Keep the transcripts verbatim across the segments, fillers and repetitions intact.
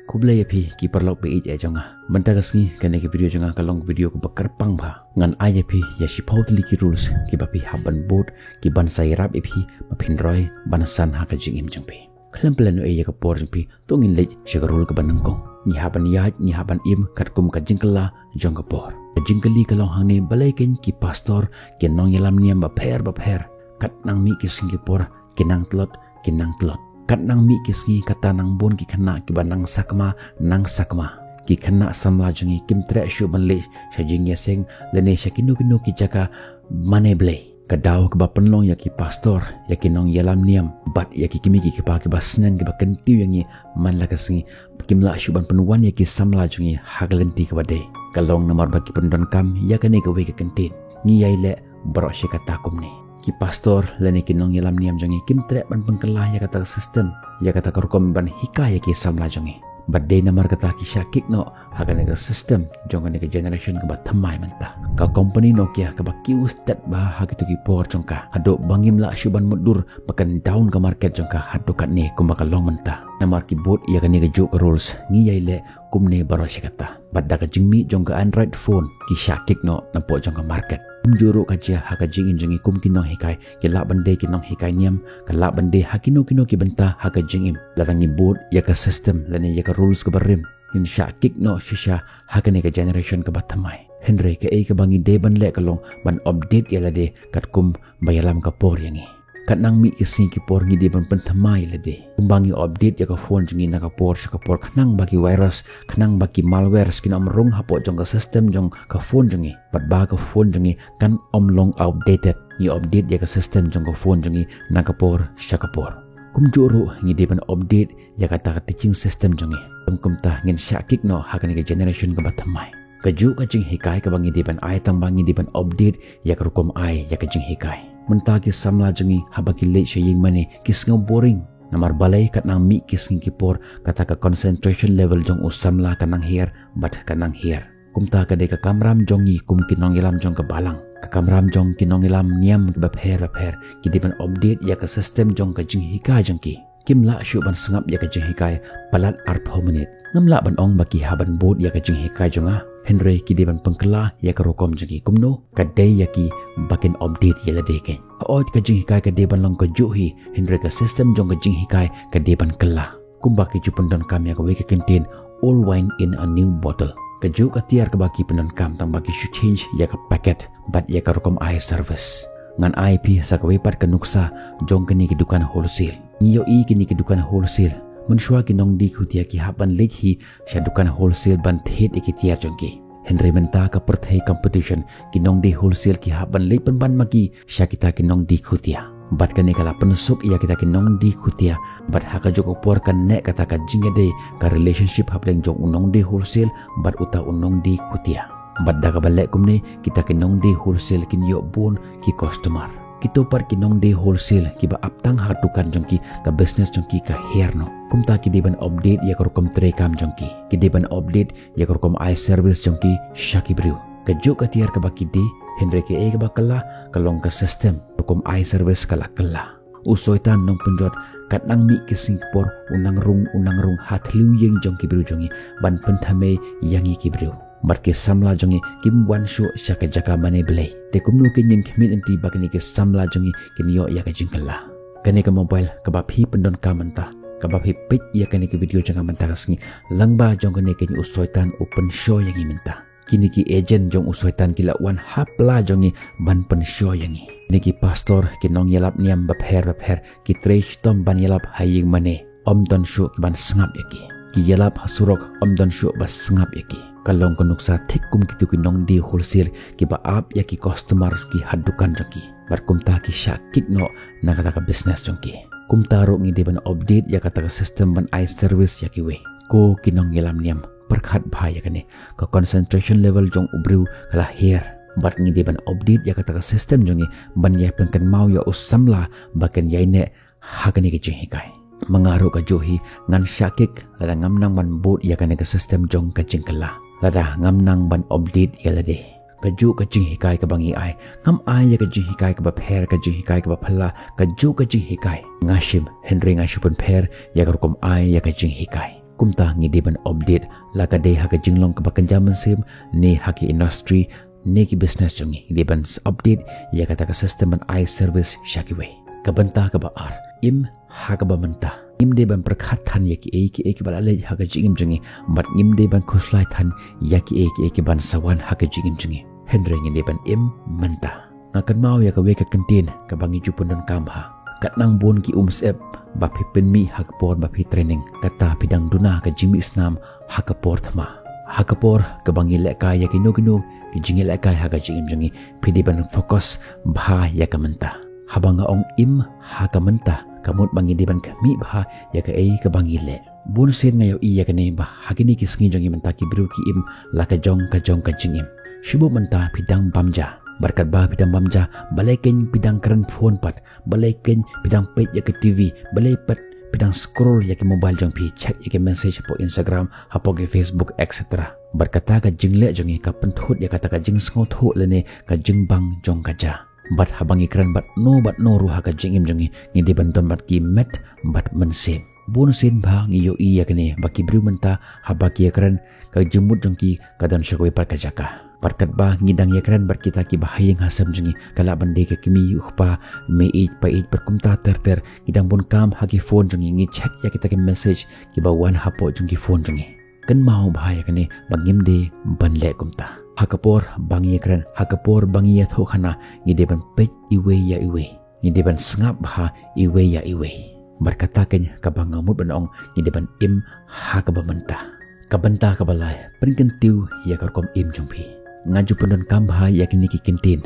Khublei ïa phi ki paralok ba ïeit jong nga. Mynta ka sngi kane ka video jong nga ka long video kaba kyrpang bha. Ngan ai ïa phi ïa shiphew tylli ki rules kiba phi hap ban bud, kiban sa ïarap ïa phi ba phin roi ban san ha ka jingim jong phi. Khlem pynlehnohei ïa ka por jong phi, to ngin leit sha ka rule kaba nyngkong. Ngi hap ban ïaid, ngi hap ban im katkum ka jingkylla jong ka por. Ka jingkylli ka long hangne, balei kein ki pastor, ki nongïalam niam bapher bapher, kat nang mih ki sngi ki por, ki nang tlot, ki nang tlot. Kat nang mih ki sngi kata nang bun ki khynnah kiba nang sakma, nang sakma. Ki khynnah samla jong ngi kim treh shuh ban leit sha jingïaseng lane sha kino kino ki jaka mane blei. Ka daw kaba pynlong ïa ki pastor, ïa ki nongïalam niam bad ïa ki kmie ki kpa kiba sneng kiba kyntiew ïa ngi man la ka sngi, kim lah shuh ban pynwan ïa ki samla jong ngi ha ka lynti kaba dei. Ka long namar ba ki pyndonkam ïa kane kawei ka kyntien, ngi ïai leh baroh shi katta kumne. Ki pastor lane ki nongïalam niam jong ngi kim treh ban pynkylla ïa kata ka system, ïa kata ka rukom ban hikai ïa ki samla jong ngi. Bad dei namar kata ki shah kick noh ha kane ka system jong kane ka generation kaba thymmai mynta. Ka company Nokia kaba kiew stet bha ha kito ki por jong ka, haduh ba ngim lah shuh ban mutdur ba kan down ka market jong ka haduh katne kumba ka long mynta. Namar ki bud ïa kane kajuh ka rules, ngi ïai leh kumne baroh shi katta. Bad da ka jingmih jong ka Android phone, ki shah kick noh napoh jong ka market. Kumjuh ruh ka jia ha ka jingim jong ngi kum ki nonghikai, ki lah ban dei ki nonghikai niam, ka lah ban dei ha kino kino ki bynta ha ka jingim. Lada ngi bud ïa ka system lane ïa ka rules kaba rim, ngin shah kick noh shisha ha kane ka generation kaba thymmai. Hynrei kaei kaba ngi dei ban leh ka long ban update ïa lade katkum ba ïalam ka por ïa ngi. Kat nang mih ki sngi ki por ngi dei ban pynthymmai ïa lade. Kumba ngi update ïa ka phone jong ngi na ka por sha ka por, khnang ba ki virus, khnang ba ki malwares kin ym rung hapoh jong ka system jong ka phone jong ngi. Bad ba ka phone jong ngi kan ym long outdated. Ngi update ïa ka system jong ka phone jong ngi na ka por sha ka por. Kumjuh ruh ngi dei ban update ïa kata ka teaching system jong ngi. Kum kumta ngin shah kick noh ha kane ka generation kaba thymmai. Kajuh ka jinghikai kaba ngi dei ban ai, tang ba ngi dei ban update ïa ka rukom ai ïa ka jinghikai. Mynta ki samla jong ngi haba ki leit sha ïing mane ki sngew boring. Namar balei, kat nang mih ki sngi ki por kata ka concentration level jong u samla ka nang hiar bad ka nang hiar. Kumta ka dei ka kamram jong ngi kum ki nongïalam jong ka balang, ka kamram jong ki nongïalam niam kiba pher bapher, ki dei ban update ïa ka system jong ka jinghikai jong ki. Kim lah shuh ban sngap ïa ka jinghikai palat arphew minit. Ngam lah ban ong ba ki hap ban bud ïa ka jinghikai jong nga, hynrei ki dei ban pynkylla ïa ka rukom jong ki. Kumno? Ka dei ïa ki ba kin update ïa lade kein. Hooid, ka jinghikai ka dei ban long kajuh hi, hynrei ka system jong ka jinghikai ka dei ban kylla. Kumba ki ju pyndonkam ïa kawei ka kyntien, old wine in a new bottle. Kajuh ka tiar kaba ki pyndonkam, tang ba ki shu change ïa ka packet bad ïa ka rukom ai service. Ngan ai phi sa kawei pat ka nuksa jong kine ki dukan wholesale. Ngi ïohi kine ki dukan wholesale, mynshuwa ki nongdie khutia ki hap ban leit hi sha dukan wholesale ban thied ïa ki tiar jong ki. Hynrei mynta ka pyrthei competition, ki nongdie wholesale ki hap ban leit pynban ma ki sha kita ki nongdie khutia. Bad kane ka la pynsuk ïa kita ki nongdie khutia. Bad ha kajuh ka por kan neh kata ka jingïadei, ka relationship hapdeng jong u nongdie wholesale bad uta u nongdie khutia. Bad da kaba leh kumne, kita ki nongdie wholesale kin ïoh bun ki customer. Kito pat ki nongdie wholesale kiba ap tang ha dukan jong ki, ka business jong ki ka hiar noh. Kumta ki dei ban update ïa ka rukom treikam jong ki. Ki dei ban update ïa ka rukom ai service jong ki sha ki briew. Kajuh ka tiar kaba ki dei, hynrei kaei kaba kylla ka long ka system. Rukom ai service ka la kylla. U Soitan nongpynjot, kat nang mih ki sngi ki por, u nang rung, u nang rung ha thliew ïing jong ki briew jong ngi ban pynthymmai ïa ngi ki briew. Bad ki samla jong ngi kim wan shuh sha ka jaka mane blei. Te kumno kein ngin khmih lynti ba kine ki samla jong ngi kin ïoh ïa ka jingkylla? Kane ka mobile kaba phi pyndonkam mynta, kaba phi peit ïa kane ka video jong nga mynta ka sngi, lyngba jong kane kein u Soitan u pynshoi ïa ngi mynta. Kine ki agent jong u Soitan ki la wan ha pla jong ngi ban pynshoi ïa ngi. Kine ki pastor, ki nongïalap niam bapher bapher, ki trei shitom ban ïalap ha ïing mane, ym don shuh kiban sngap ïa ki. Ki ïalap ha surok, ym don shuh ba sngap ïa ki. Ka long ka nuksa thik kum kito ki nongdie wholesale kiba ap ïa ki customer ki ha dukan jong ki. Bad kumta ki shah kick noh na kata ka business jong ki. Kumta ruh ngi dei ban update ïa kata ka system ban ai service ïa kiwei. Ko ki nongïalam niam, pyrkhat bha ïa kane. Ka concentration level jong u briew ka la hiar. Bad ngi dei ban update ïa kata ka system jong ngi ban ïai pynkynmaw ïa u samla ba kan ïai neh ha kane ka jinghikai. Ma nga ruh kajuh hi, ngan shah kick lada ngam nang ban bud ïa kane ka system jong ka jingkylla, lada ngam nang ban update ïa lade. Kajuh ka jinghikai kaba ngi ai, ngam ai ïa ka jinghikai kaba pher, ka jinghikai kaba phylla, kajuh ka jinghikai nga shim, hynrei nga shu pynpher ïa ka rukom ai ïa ka jinghikai. Kumta ngi dei ban update, la ka dei ha ka jinglong kaba kynja mynsiem, ne ha ki industry, ne ki business jong ngi, ngi dei ban update ïa kata ka system ban ai service sha kiwei. Ka bynta kaba ar, im ha kaba mynta. Ngim dei ban pyrkhat than ïa kiei kiei kiba la leit ha ka jingim jong ngi, bad ngim dei ban khuslai than ïa kiei kiei kiban sa wan ha ka jingim jong ngi. Hynrei ngi dei ban im mynta. Nga kynmaw ïa kawei ka kyntien kaba ngi ju pyndonkam bha. Katba bun ki um syep ba phi pynmih ha ka por ba phi training, kata phi dang duna ka jingmih snam ha ka por thma. Ha ka por kaba ngi lehkai ïa kino kino ki jingïalehkai ha ka jingim jong ngi, phi dei ban focus bha ïa ka mynta. Haba nga ong im ha ka mynta, ka mut ba ngi dei ban khmih bha ïa kaei kaba ngi leh. Bun sien nga ïohi ïa kane ba ha kine ki sngi jong ngi mynta ki briew ki im la ka jong ka jong ka jingim. Shu buh mynta phi dang bam ja. Bad katba phi dang bam ja, balei kein phi dang kren phone pat, balei kein phi dang peit ïa ka T V, balei pat phi dang scroll ïa ki mobile jong phi, check ïa ki message hapoh Instagram, hapoh ki Facebook, et cetera. Bad kata ka jingleh jong ngi ka pynthut ïa kata ka jingsngewthuh lane ka jingbang jong ka ja. Bad haba ngi kren bad no bad no ruh ha ka jingim jong ngi, ngi dei ban don bad ki met bad mynsiem. Bun sien ba ngi ïohi ïa kane ba ki briew mynta haba ki ïakren, ka jingmut jong ki ka don sha kawei pat ka jaka. Bad katba ngi dang ïakren bad kita kiba ha ïing ha sem jong ngi, ka lah ban dei ka kmie u kpa, mei ïeit pa ïeit bad kumta ter ter, ngi dang bun kam ha ki phone jong ngi, ngi check ïa kita ki message kiba wan hapoh jong ki phone jong ngi. Kynmaw bha ïa kane ba ngim dei ban leh kumta. Ha ka por ba ngi ïakren, ha ka por ba ngi ïathuhkhana, ngi dei ban peit iwei ïa iwei. Ngi dei ban sngap bha iwei ïa iwei. Bad kata kein kaba nga mut ban ong, ngi dei ban im ha kaba mynta. Ka bynta kaba lai, pynkyntiew ïa ka rukom im jong phi. Nga ju pyndonkam bha ïa kine ki kyntien.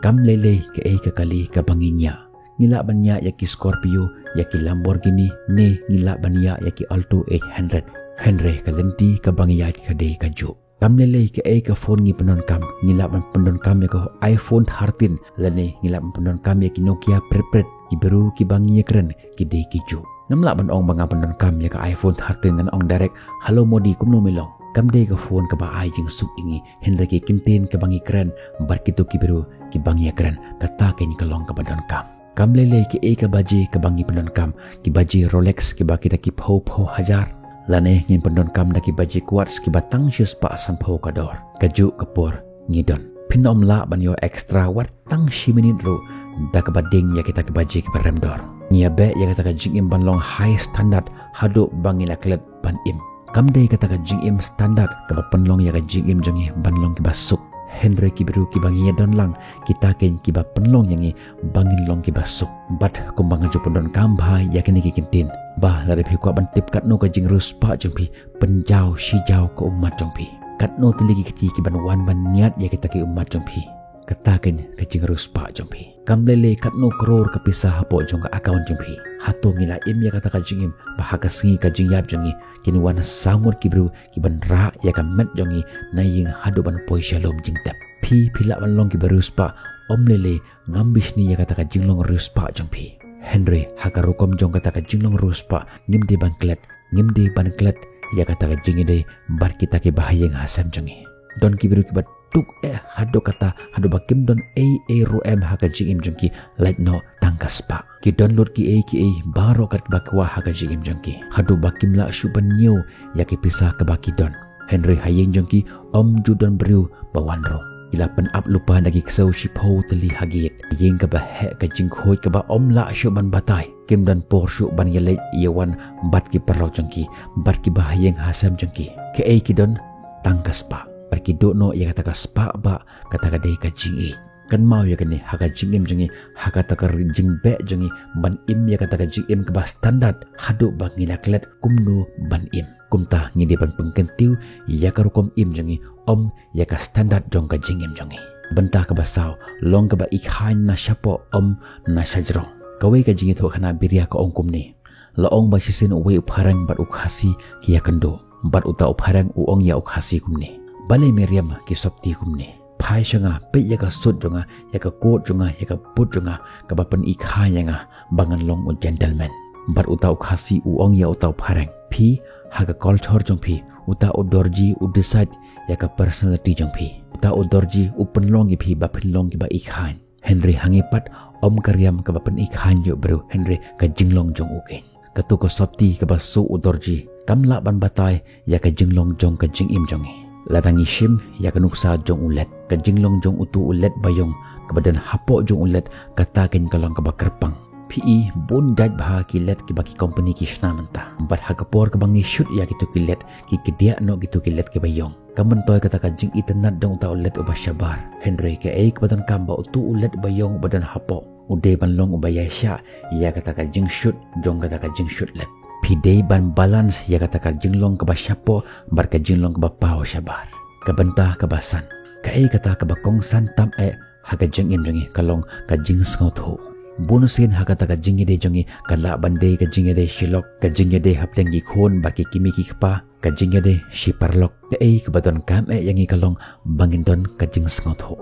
Kam lei lei kaei ka kali kaba ngi ñiah. Ngi lah ban ñiah ïa ki Scorpio, ïa ki Lamborghini, ne ngi lah ban ñiah ïa ki Alto eight hundred. Hynrei ka lynti kaba ngi ïaid ka dei kajuh. Kam lei lei kaei ka phone ngi pyndonkam, ngi lah ban pyndonkam ïa ka iPhone thirteen, lane ngi lah ban pyndonkam ïa ki Nokia prit prit, ki briew kiba ngi ïakren ki dei kijuh. Ngam lah ban ong ba nga pyndonkam ïa ka iPhone thirteen, ngan ong direct, "Hello Modi, kumno me long?" Kam dei ka phone kaba ai jingsuk ïa ngi, hynrei ki kyntien kaba ngi kren bad kito ki briew kiba ngi ïakren, kata kein ka long kaba donkam. Kam lei lei kaei ka baje kaba ngi pyndonkam, ki baje Rolex kiba ki da ki phew phew hajar, lane ngin pyndonkam da ki baje quartz kiba tang shispah sanphew ka dor. Kajuh ka por ngi don. Phin ym lah ban ïoh extra wat tang shi minit ruh da kaba ding ïa kita ki baje kiba rem dor. Ngi ïa beh ïa kata ka jingim ban long high standard haduh ba ngi la klet ban im. Kam dei kata ka jingim standard kaba pynlong ïa ka jingim jong ngi ban long kiba suk. Hynrei ki briew kiba ngi ïa don lang, kita kein kiba pynlong ïa ngi ba ngin long kiba suk. Bad kumba nga ju pyndonkam bha ïa kine ki kyntien, ba lada phi kwah ban tip katno ka jingriewspah jong phi, pynjaw shijaw ka ummat jong phi. Katno tylli ki kti kiban wan ban ñiad ïa kita ki ummat jong phi. Kata kein ka jingriewspah jong phi. Kam lei lei katno klur ka pisa hapoh jong ka account jong phi. Hato ngi la im ïa kata ka jingim ba ha ka sngi ka jingïap jong ngi kin wan saw ngut ki briew kiban rah ïa ka met jong ngi na ïing haduh ban poi sha lum jingtep. Phi, phi lah ban long kiba riewspah, ym lei lei ngam bishni ïa kata ka jinglong riewspah jong phi. Hynrei ha ka rukom jong kata ka jinglong riewspah ngim dei ban klet, ngim dei ban klet ïa kata ka jingïadei bad kita kiba ha ïing ha sem jong ngi. Don ki briew kiba duk eh haduh katta, haduh ba kim don ei ei ruh em ha ka jingim jong ki, lait noh tang ka spah. Ki don lut ki ei ki ei baroh kat kiba kwah ha ka jingim jong ki, haduh ba kim lah shuh ban ñiew ïa ki pisa kiba ki don. Hynrei ha ïing jong ki ym ju don briew ba wan rung. Ki la pynap lypa da ki ksew shiphew tylli ha gate. Ïing kaba heh, ka jingkhuid kaba ym lah shuh ban batai. Kim don por shuh ban ïaleit ïawan bad ki paralok jong ki, bad kiba ha ïing ha sem jong ki. Kaei ki don? Tang ka spah. Bad ki duh noh ïa kata ka spah ba kata ka dei ka jingïeit. Kynmaw ïa kane ha ka jingim jong ngi, ha kata ka ri-, jingbeh jong ngi, ban im ïa kata ka jingim kaba standard haduh ba ngi la klet kumno ban im. Kumta ngi dei ban pynkyntiew ïa ka rukom im jong ngi, ym ïa ka standard jong ka jingim jong ngi. Bynta kaba saw, long kaba i khain na shapoh ym na shajrong. Kawei ka jingïathuhkhana Biria ka ong kumne. La ong ba shisien uwei u phareng bad u Khasi ki ïakynduh. Bad uta u phareng u ong ïa u Khasi kumne. Balei me riam ki sopti kumne? Phai sha nga, peit ïa ka suit jong nga, ïa ka coat jong nga, ïa ka boot jong nga, kaba pyni khain ïa nga ba ngan long u gentleman. Bad uta u Khasi u ong ïa uta u phareng. Phi, ha ka culture jong phi, uta u dorji u decide ïa ka personality jong phi. Uta u dorji u pynlong ïa phi ba phin long kiba i khain. Hynrei ha ngi pat ym ka riam kaba pyni khain ïa u briew, hynrei ka jinglong jong u keiñ. Kato ka sopti kaba suh u dorji, Kam lah ban batai ïa ka jinglong jong ka jingim jong ngi. Lada ngi shim ïa ka nuksa jong u led, ka jinglong jong utu u led baïong kaba don hapoh jong u led, kata kein ka long kaba kyrpang. Phi i, bun jait bha ki led kiba ki company ki shna mynta. Bad ha ka por kaba ngi shoot ïa kitu ki led, ki kdiah noh kitu ki led kiba ïong. Ka myntoi kata ka jingitynnad jong uta u led uba shabar. Hynrei kaei kaba donkam ba utu u led baïong uba don hapoh, u dei ban long uba ïaishah ïa kata ka jingshoot jong kata ka jingshoot led. Phi dei ban balance ïa kata ka jinglong kaba shapoh bad ka jinglong kaba paw shabar. Ka bynta kaba san. Kaei kata kaba kongsan tam eh ha ka jingim jong ngi ka long ka jingsngewthuh. Bun sien ha kata ka jingïadei jong ngi ka lah ban dei ka jingïadei shilok, ka jingïadei hapdeng ki khun bad ki kmie ki kpa, ka jingïadei shi paralok. Kaei kaba donkam eh ïa ngi ka long ba ngin don ka jingsngewthuh.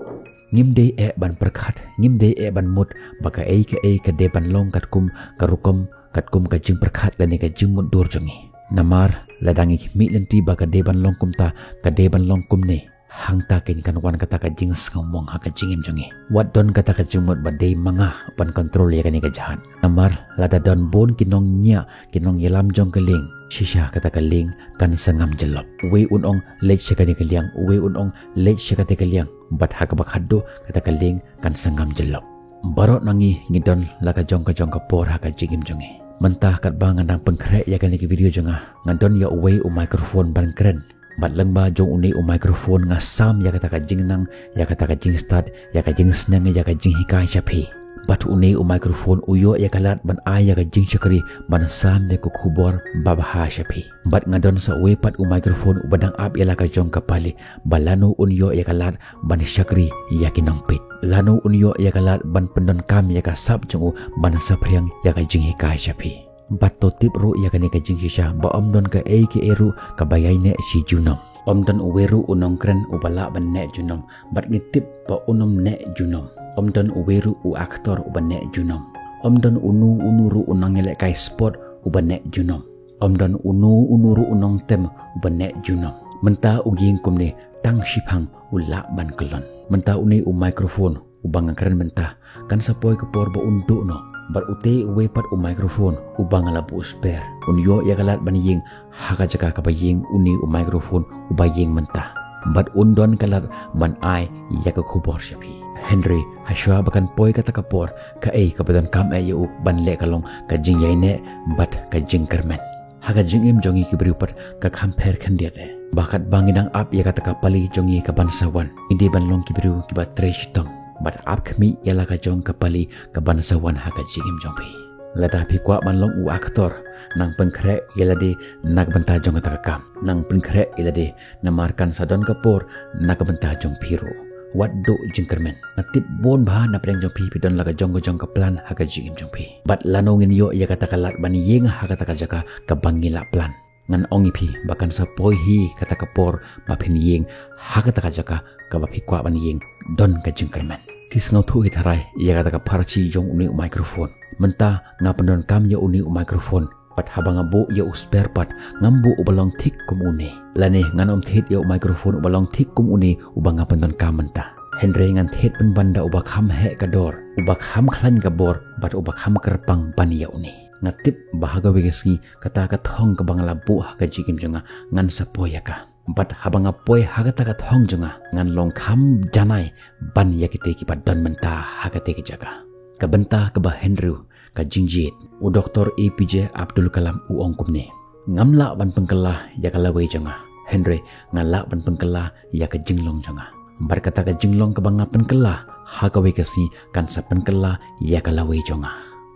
Ngim dei eh ban pyrkhat, ngim dei eh ban mut ba kaei kaei ka dei ban long katkum ka rukom, katkum ka jingpyrkhat lane ka jingmutdur jong ngi. Namar lada ngi khmih lynti ba ka dei ban long kumta, ka dei ban long kumne, hangta kein kan wan kata ka jingsngewmong ha ka jingim jong ngi. Wat don kata ka jingmut ba dei ma nga ban control ïa kane ka jahaj. Namar lada don bun ki nongñiah, ki nongïalam jong ka lieng, shisha kata ka lieng kan sa ngam jyllop. Uwei un ong leit sha kane ka liang, uwei un ong leit sha kata ka liang. Bad ha kaba khatduh kata ka lieng kan sa ngam jyllop. Baroh na ngi ngi don la ka jong ka jong ka por ha ka jingim jong ngi. Mynta katba nga dang pynkhreh ïa kane ka video jong nga, nga don ïa uwei u microphone ban kren. Bad lyngba jong une u microphone nga sam ïa kata ka jingnang, ïa kata ka jingstad, ïa ka jingsneng, ïa ka jinghikai sha phi. Bad une u microphone u ïoh ïa ka lad ban ai ïa ka jingshakri ban sam ïa ka khubor babha sha phi. Bad nga don sa uwei pat u microphone uba dang ap ïa la ka jong ka pali, ba lano un ïoh ïa ka lad ban shakri ïa ki nongpeit. Lano un ïoh ïa ka lad ban pyndonkam ïa ka sap jong u ban saphriang ïa ka jinghikai sha phi. Bad to tip ruh ïa kane ka jingshisha ba ym don kaei kaei ruh kaba ïaineh shi junom. Ym don uwei ruh u nongkren uba lah ban neh junom, bad ngi tip ba un ym neh junom. Ym don uwei ruh u actor uba neh junom. Ym don uno uno ruh u nongïalehkai sport uba neh junom. Ym don uno uno ruh u nongtem uba neh junom. Mynta u ïeng kumne tang shiphang u lah ban kyllon. Mynta une u microphone uba nga kren mynta kan sa poi ka por ba un duh noh. Bad utei uwei pat u microphone uba nga la buh spare, un ïoh ïa ka lad ban ïeng ha ka jaka kaba ïeng une u microphone uba ïeng mynta. Bad un don ka lad ban ai ïa ka khubor sha phi. Hynrei hashwa ba kan poi kata ka por, kaei kaba donkam eh ïa u ban leh ka long ka jingïaineh bad ka jingkyrmen. Ha ka jingim jong ngi ki briew pat ka kham pher khyndiat eh. Ba katba ngi dang ap ïa kata ka pali jong ngi ka ban sa wan, ngi dei ban long ki briew kiba trei shitom bad ap khmih ïa la ka jong ka pali ka ban sa wan ha ka jingim jong phi. Lada phi kwah ban long u actor, nang pynkhreh ïa lade na ka bynta jong kata ka kam. Nang pynkhreh ïa lade, namar kan sa don ka por na ka bynta jong phi ruh. Wat duh jingkyrmen. Nga tip bun bha na pdeng jong phi phi don la ka jong ka jong ka plan ha ka jingim jong phi. Bad lano ngin ïoh ïa kata ka lad ban ïeng ha kata ka jaka kaba ngi la plan. Ngan ong ïa phi ba kan sa poi hi kata ka por ba phin ïeng ha kata ka jaka kaba phi kwah ban ïeng, don ka jingkyrmen. Phi sngewthuh hi tharai ïa kata ka pharshi jong une u microphone. Mynta nga pyndonkam ïa une u microphone. Bad haba nga buh ïa u spare part, ngam buh uba long thik kum une. Lane ngan ym thied ïa u microphone uba long thik kum une uba nga pyndonkam mynta. Hynrei ngan thied pynban da uba kham heh ka dor, uba kham khlaiñ ka bor, bad uba kham kyrpang ban ïa une. Nga tip ba ha kawei ka sngi kata ka thong kaba nga la buh ha ka jingim jong nga ngan sa poi ïa ka. Bad haba nga poi ha kata ka thong jong nga, ngan long kham janai ban ïa kite kiba don mynta ha kate ka jaka. Ka bynta kaba hynriew, ka jingjied. U Doktor A P J Abdul Kalam u ong kumne: Ngam lah ban pynkylla ïa ka lawei jong nga, hynrei nga lah ban pynkylla ïa ka jinglong jong nga. Bad kata ka jinglong kaba nga pynkylla ha kawei ka sngi kan sa pynkylla ïa ka lawei jong nga.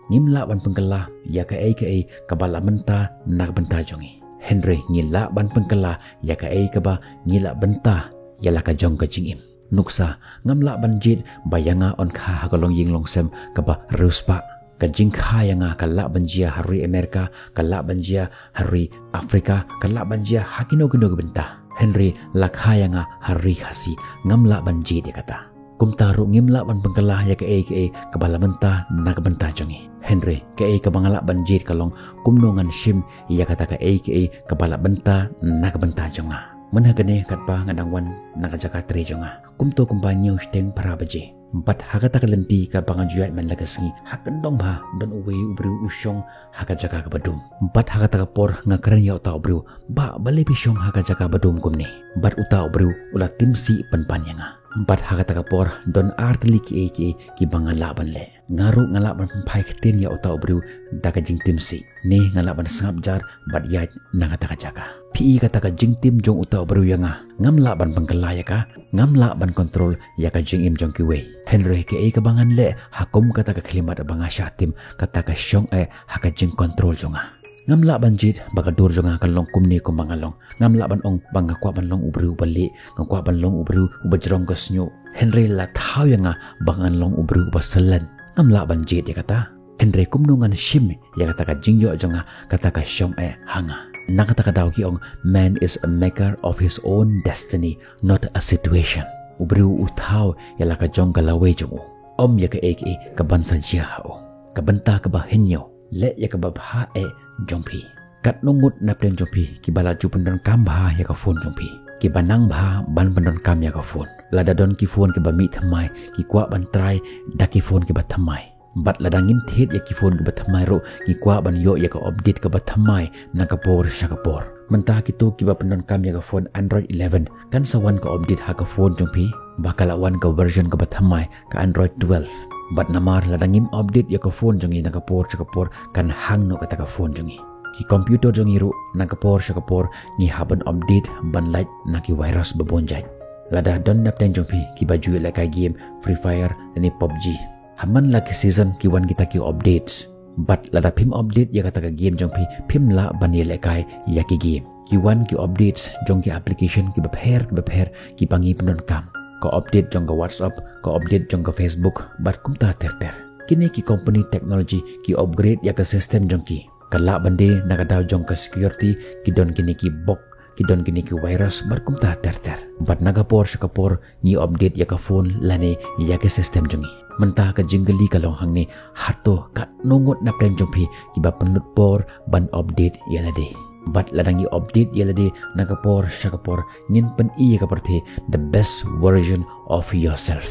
Ngim lah ban pynkylla ïa kaei kaei kaba la mynta na ka bynta jong ngi, hynrei ngi lah ban pynkylla ïa kaei kaba ngi la bynta ïa la ka jong ka jingim. Nuksa, ngam lah ban jied ba ïa nga yn kha ha ka longïing longsem kaba riewspah. Ka jingkha ïa nga ka lah ban jia ha ri Amerika, ka lah ban jia ha ri Afrika, ka lah ban jia ha kino kino ki bynta. Hynrei la kha ïa nga ha ri Khasi, ngam lah ban jied ïa kata. Kumta ruh ngim lah ban pynkylla ïa kaei kaei kaba la mynta na ka bynta jong ngi. Hynrei kaei kaba nga lah ban jied ka long kumno ngan shim ïa kata kaei kaei kaba la mynta na ka bynta jong nga. Mynha kane katba nga dang wan na ka jaka trei jong nga, kumto kumba hynñiew shiteng phra baje, Bad ha kata ka lynti kaba nga ju ïaid man la ka sngi, ha kyndong bha don uwei u briew u shong ha ka jaka kaba dum. Bad ha kata ka por nga kren ïa uta u briew, "Bah, balei phi shong ha ka jaka ba dum kumne?" Bad uta u briew u la tim sih pynpan ïa nga. Bad ha kata ka por don ar tylli kiei kiei kiba nga lah ban leh. Nga ruh nga lah ban pynphai ktien ïa uta u briew da ka jingtim sih, ne nga lah ban sngap jar bad ïaid na kata ka jaka. Phi i, kata ka jingtim jong uta u briew ïa nga, ngam lah ban pynkylla ïa ka, ngam lah ban kontrol ïa ka jingim jong kiwei. Hynrei kaei kaba ngan leh ha kum kata ka khyllipmat ba nga shah tim, kata ka shong eh ha ka jingkontrol jong nga. Ngam lah ban jied ba ka dur jong nga kan long kumne kumba nga long. Ngam lah ban ong ba nga kwah ban long u briew uba lieh, nga kwah ban long u briew uba jrong ka shñiuh. Hynrei la thaw ïa nga ba ngan long u briew uba slem. Ngam lah ban jied ïa kata. Hynrei kumno ngan shim ïa kata ka jingïoh jong nga, kata ka shong eh ha nga? Na kata ka daw ki ong, "Man is a maker of his own destiny, not a situation." U briew u thaw ïa la ka jong ka lawei jong u, ym ïa kaei kaei kaban sa jia ha u. Ka bynta kaba hynñiew, leh ïa kaba bha eh jong phi. Katno ngut na pdeng jong phi kiba la ju pyndonkam bha ïa ka phone jong phi, kiba nang bha ban pyndonkam ïa ka phone? Lada don ki phone kiba mih thymmai, ki kwah ban trai da ki phone kiba thymmai. Bad lada ngim thied ïa ki phone kiba thymmai ruh, ki kwah ban ïoh ïa ka update kaba thymmai na ka por sha ka por. Mynta kito kiba pyndonkam ïa ka phone Android eleven, kan sa wan ka update ha ka phone jong phi ba ka la wan ka version kaba thymmai, ka Android twelve. Bad namar lada ngim update ïa ka phone jong ngi na ka por sha ka por, kan hang noh kata ka phone jong ngi. Ki computer jong ngi ruh na ka por sha ka por ngi hap ban update ban lait na ki virus ba bun jait. Lada don na pdeng jong phi kiba ju ïalehkai game Free Fire lane PUBG, ha man la ki season ki wan kita ki updates. Bad lada phim update ïa kata ka game jong phi, phim lah ban ïalehkai ïa ki game. Ki wan ki updates jong ki application kiba pher kiba pher kiba ngi pyndonkam. Ka update jong ka WhatsApp, ka update jong ka Facebook, bad kumta ter ter. Kine ki company technology ki upgrade ïa ka system jong ki. Ka lah ban dei na ka daw jong ka security, ki don kine ki bug, ki don kine ki virus bad kumta ter ter. Bad na ka por sha ka por ngi update ïa ka phone lane ïa ka system jong ngi. Mynta ka jingkylli ka long hangne, hato katno ngut na pdeng jong phi kiba pynlut por ban update ïa lade? Bad lada ngi update ïa lade na ka por sha ka por, ngin pyni ïa ka pyrthei the best version of yourself.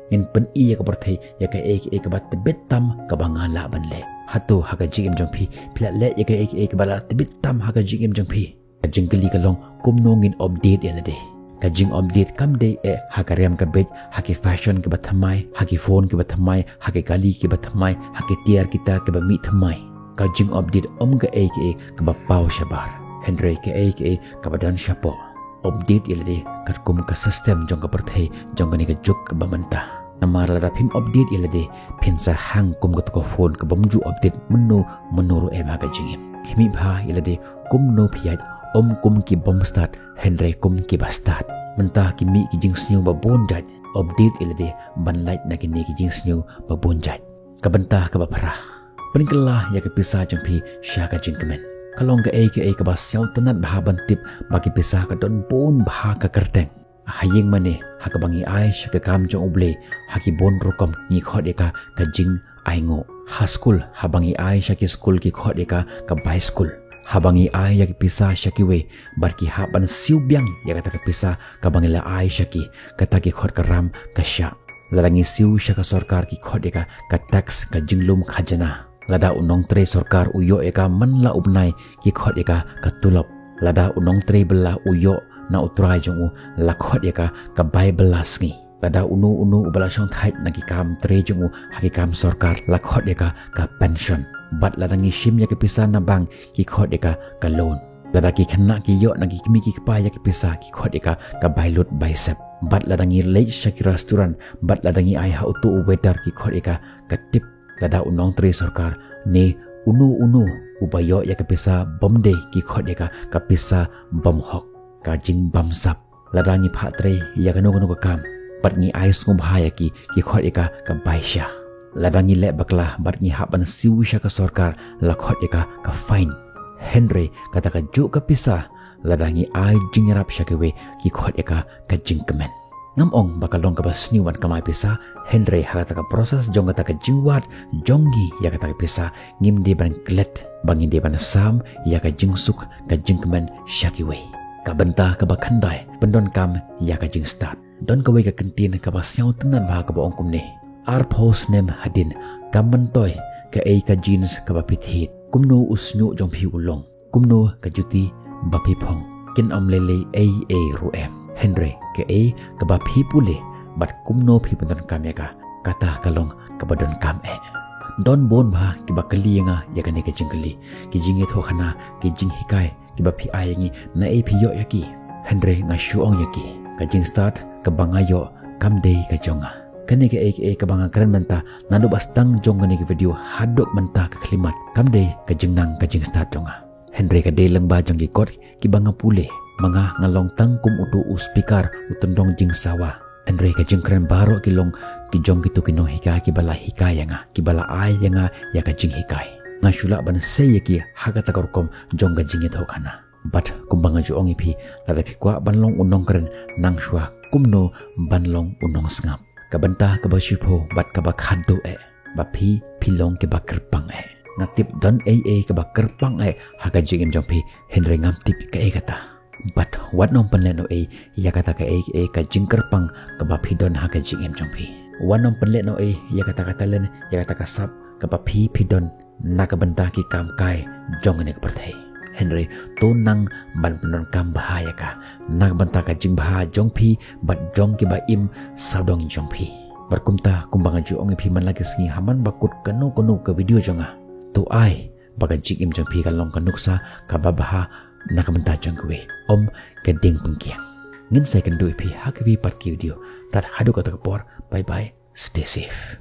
Ngin pyni ïa ka pyrthei ïa kaei kaei kaba tbit tam kaba nga lah ban leh. Hato ha ka jingim jong phi, phi la leh ïa kaei kaei kaba la tbit tam ha ka jingim jong phi? Ka jingkylli ka long, kumno ngin update ïa lade? Ka jing update kam dei eh ha ka riam ka beit, ha ki fashion kiba thymmai, ha ki phone kiba thymmai, ha ki kali kiba thymmai, ha ki tiar ki tar kiba mih thymmai. Ka jing update ym kaei kaei kaba paw shabar, hynrei kaei kaei kaba don shapoh. Update ïa lade katkum ka system jong ka pyrthei jong kane ka juk kaba mynta. Namar lada phim update ïa lade, phin sa hang kum kato ka phone kabym ju update mynno mynno ruh em ha ka jingim. Khmih bha ïa lade, kumno phi ïaid, ym kum ki bym stad, hynrei kum kiba stad. Mynta ki mih ki jingsniew ba bun jait, update ïa lade ban lait na kine ki jingsniew ba bun jait. Ka bynta kaba phra, pynkylla ïa ka pisa jong phi sha ka jingkmen. Ka long kaei kaei kaba sngewtynnat bha ban tip ba ki pisa ka don bun bha ka kyrteng. Ha ïing mane, ha kaba ngi ai sha ka kam jong U Blei, ha ki bun rukom ngi khot ïa ka ka jingainguh. Ha skul, haba ngi ai sha ki skul ki khot ïa ka ka bai skul. Haba ngi ai ïa ki pisa sha kiwei, bad ki hap ban siew biang ïa kata ka pisa kaba ngi la ai sha ki, kata ki khot ka ram ka shah. Lada ngi siew sha ka sorkar ki khot ïa ka ka tax, ka jinglum khajana. Lada u nongtrei sorkar u ïoh ïa ka man la u bnai, ki khot ïa ka ka tulop. Lada u nongtrei bylla u ïoh na u trai jong u, la khot ïa ka ka bai bylla sngi. Lada uno uno uba la shongthait na ki kam trei jong u ha ki kam sorkar, la khot ïa ka ka pension. Bad lada ngi shim ïa ki pisa na bank, ki khot ïa ka ka loan. Lada ki khynnah ki ïoh na ki kmie ki kpa ïa ki pisa, ki khot ïa ka ka bai lut bai sep. Bad lada ngi leit sha ki restaurant, bad lada ngi ai ha uto u waiter, ki khot ïa ka ka tip. Lada u nongtrei sorkar ne uno uno uba ïoh ïa ka pisa bym dei, ki khot ïa ka ka pisa bym hok, ka jingbamsap. Lada ngi phah trei ïa kano kano ka kam, bad ngi ai sngewbha ïa ki, ki khot ïa ka ka bai sha. Lada ngi leh bakla bad ngi hap ban siew sha ka sorkar, la khot ïa ka ka fine. Hynrei kata kajuh ka pisa, lada ngi ai jingïarap sha kiwei, ki khot ïa ka ka jingkmen. Ngam ong ba ka long kaba sniew ban kamai pisa, hynrei ha kata ka process jong kata ka jingwad jong ngi ïa kata ka pisa, ngim dei ban klet, ba ngin dei ban sam ïa ka jingsuk, ka jingkmen sha kiwei. Ka bynta kaba khyndai, pyndonkam ïa ka jingstad. Don kawei ka kyntien kaba sngewtynnad bha kaba ong kumne: Arphew snem hadien, kam myntoi kaei ka genes kaba phi thied, kumno u shñiuh jong phi u long, kumno ka juti ba phi phong, kin ym lei lei ei ei ruh em. Hynrei kaei kaba phi pule bad kumno phi pyndonkam ïa ka, kata ka long kaba donkam eh. Don bun bha kiba kylli ïa nga ïa kane ka jingkylli, ki jingïathuhkhana, ki jinghikai kiba phi ai ïa ngi, naei phi ïoh ïa ki? Hynrei nga shu ong ïa ki, ka jingstad kaba nga ïoh kam dei ka jong nga. Kane kaei kaei kaba nga kren mynta naduh ba sdang jong kane ka video haduh mynta ka khyllipmat, kam dei ka jingnang ka jingstad jong nga. Hynrei ka dei lyngba jong ki kot kiba nga pule. Ma nga, nga long tang kum uto u speaker, u tyndong jingsawa. Hynrei ka jingkren baroh ki long ki jong kito ki nonghikai kiba la hikai ïa nga, kiba la ai ïa nga ïa ka jinghikai. Nga shu lah ban sei ïa ki ha kata ka rukom jong ka jingïathuhkhana. Bad kumba nga ju ong ïa phi, lada phi kwah ban long u nongkren, nang shuwa kumno ban long u nongsngap. Ka bynta kaba shiphew bad kaba khatduh eh, ba phi, phi long kiba kyrpang eh. Nga tip don ei ei kaba kyrpang eh ha ka jingim jong phi, hynrei ngam tip kaei kata. Bad wat nym pynlehnohei ïa kata kaei kaei ka jingkyrpang kaba phi don ha ka jingim jong phi. Wat nym pynlehnohei ïa kata ka talent, ïa kata ka sap kaba phi, phi don na ka bynta ki kam kai jong kane ka pyrthei. Hynrei to nang ban pyndonkam bha ïa ka na ka bynta ka jingbha jong phi bad jong kiba im sawdong jong phi. Bad kumta, kumba nga ju ong ïa phi man la ki sngi ha man ba kut kano kano ka video jong nga, to ai ba ka jingim jong phi kan long ka nuksa kaba bha na ka bynta jong kiwei, ym ka diengpyngkiang. Ngin sa ïakynduh ïa phi ha kiwei pat ki video. Tad haduh kata ka por, bye bye, stay safe.